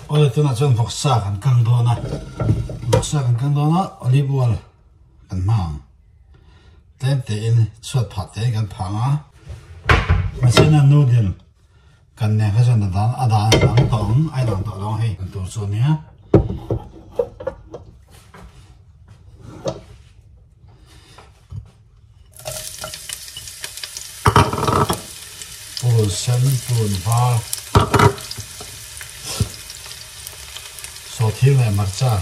Awle tunah chuan vawksa kan kang dawn a, vawksa kan kang dawn a olive oil kan hmang ang. Tlem tein chhuat phah tein kan phah ang a, mahse na noodle kan nen kha chuan a dan a dan a dang tawh ang a inang tawh lo ang hei kan tur chu a nia. Purun sen purun var sawhthing leh hmarcha.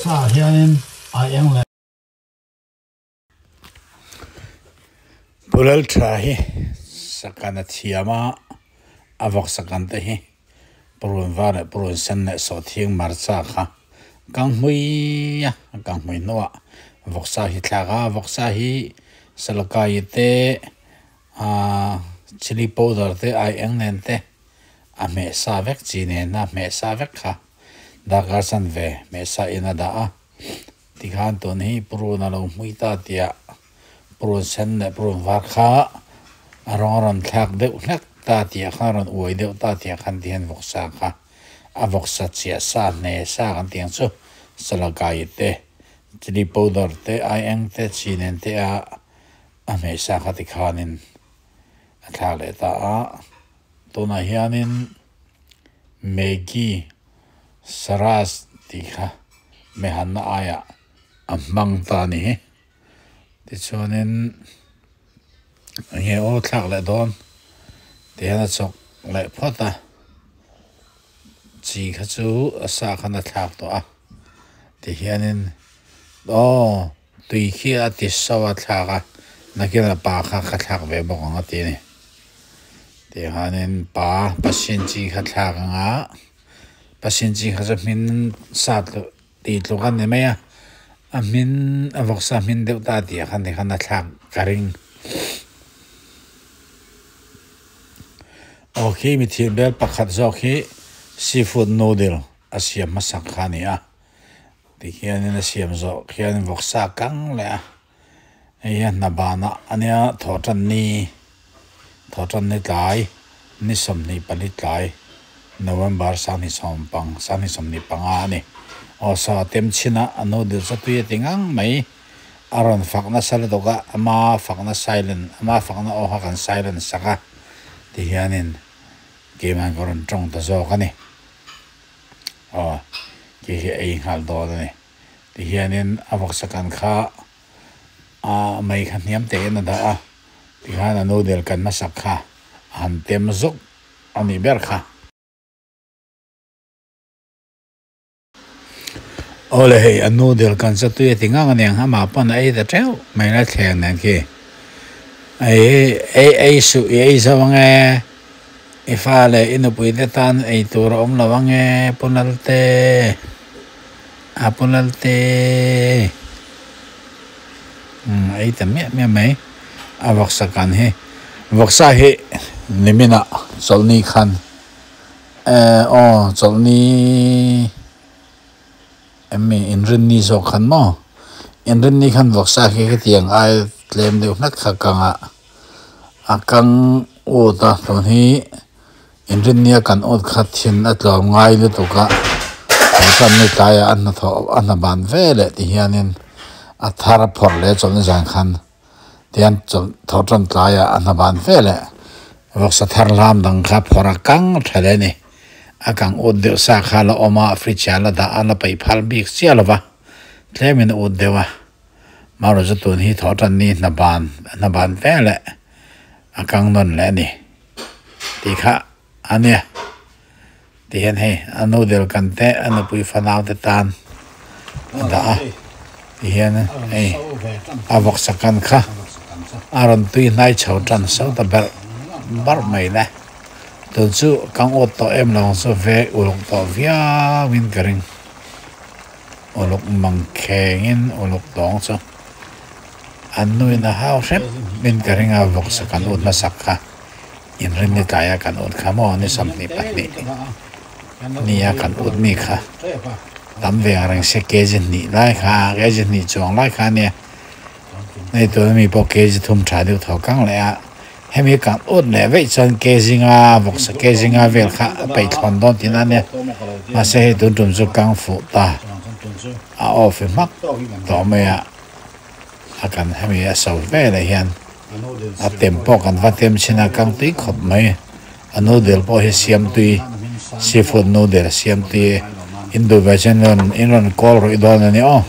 Sa hianin a eng leh. Pulal tha hi sakan a thiam a, a vawk sakan te hi purun var leh purun sen leh sawhthing hmarcha kha kang hmui a, a kang hmui hnuah vawksa hi thlak a, vawksa hi salkai te ahh chilli powder te aieng nen te a hmeh sa vek chi nena hmeh sa vek kha darkar chanve hmeh sa in a dah a. Tikhan tun hi purun a lo hmui ta tia purun sen leh purun var kha a rawng a rawn thlak deuh hlek ta tia khan a rawn uai deuh ta tia khan ti hian vawksa kha a vawksa chiah sa hne sa kan tih ang chu salakai te chilli powder te aieng te chi nen te a a hmeh sa kha tikhanin a thlak leh ta a tunah hianin Maggi Saras tih kha mehanna aiah a hmang ta a ni hi. Tichuanin enge aw thlak leh dawn ti hian a chawk leh phawt a, chi kha chu a sa khan a thlak tawh a, ti hianin aw tui khi a ti so a thlak a, nakin a pa kha ka thlak ve bawk ang a ti a ni. Tihianin pa pasien chi kha thlak ang a. Pasien chi kha chu hmin sa tluk tih tluk a ni mai a, a hmin a vawksa hmin deuh ta tih ah khan tikhan a thlak ka ring. Aw khi mi thil bel pakhat zawk hi seafood noodle a siam hmasak kha a ni a, tihianin a siam zawh khian vawksa kang leh a. Hei hi hna banah a nia thawhtanni thawhtanni tlai ni 24 tlai November 20 2025 a ni. Aw saw a tem chhin a, a noodle chu tui a ti ngang mai. A rawn fakna sa lutuk a, ama fakna silent ama fakna aw kha kan silent sak a tihianin keimah ka rawn tawng ta zawk a ni. Aw khi hi ei nghal dawn a ni. Tihianin a vawksa kan kha a mei kha hniam tein a dah a, tikhan a noodle kan hmasak kha a han tem zuk a nih ber kha. Awle hei a noodle kan chu tui a ti ngang aniang amah pawn a ei ta teuh mai la thleng nen khi ei ei ei suh i ei zo ange i fa leh i nupui te tan ei tur a awm lo ange Pu Lalte. A pu Lalte umm ei ta miah miah mai a vawksa kan hi vawksa hi nimin ah chawlhni khan eh aw chawlhni em mi inrinni zawk khan maw inrinni khan vawksa khi khitiang ai tlem deuh hlek kha kang a a kang ut a tun hi. Inrinnia kan awt kha thin a tlawm ngai lutuk a, he chuan mi tlaiah a hnathawh a hna ban ve leh ti hianin a thar a phawrh leh chawlhna zan khan tihian chawlh thawh tan tlaiah a hna ban ve leh vawksa thar hlam dang kha phawrh a kang tha leh a ni. A kang ut deuh sa kha la awm a, fridge ah la dah a, la peih phal bik chiah lo va, tlemin a ut deuh a. Marawh chu tun hi thawh tan ni hna ban a hna ban ve leh a kang nawn leh a ni. Tih kha a nia. Ti hian hei a noodle kan te a nupui fanau te tan a dah a. Ti hian hei a vawksa kan kha a rawn tui hnai chho tan so ta berh barh mai le. Tun chu kang awt tawh em lo ang chu ve uluk tawh viau in ka ring. Uluk mang kheng in uluk tawng chu. An nuin a hau hrep in ka ring a, vawksa kan ut hmasak kha inrinni tlaia kan ut kha maw ni 22 nia kan ut mi kha tam ve ang reng se kg hnih lai kha kg hnih chuang lai kha ania. Hei tuna mi pawh kg thum tha deuh thaw kang leh a, hemi kang ut leh veih chuan kg nga vawksa kg nga vel kha a peih thlawn dawn tihna a nia. Mahse hei tun tum chu kang fuh ta a off i hmak tawh mai a, a kan hemi a so ve leh hian a tem pawh kan va tem chhin a kang tui khawp mai. A noodle pawh hi siam tui seafood noodle siam tui in duh ve chuan in rawn in rawn call rawih dawn a ni aw.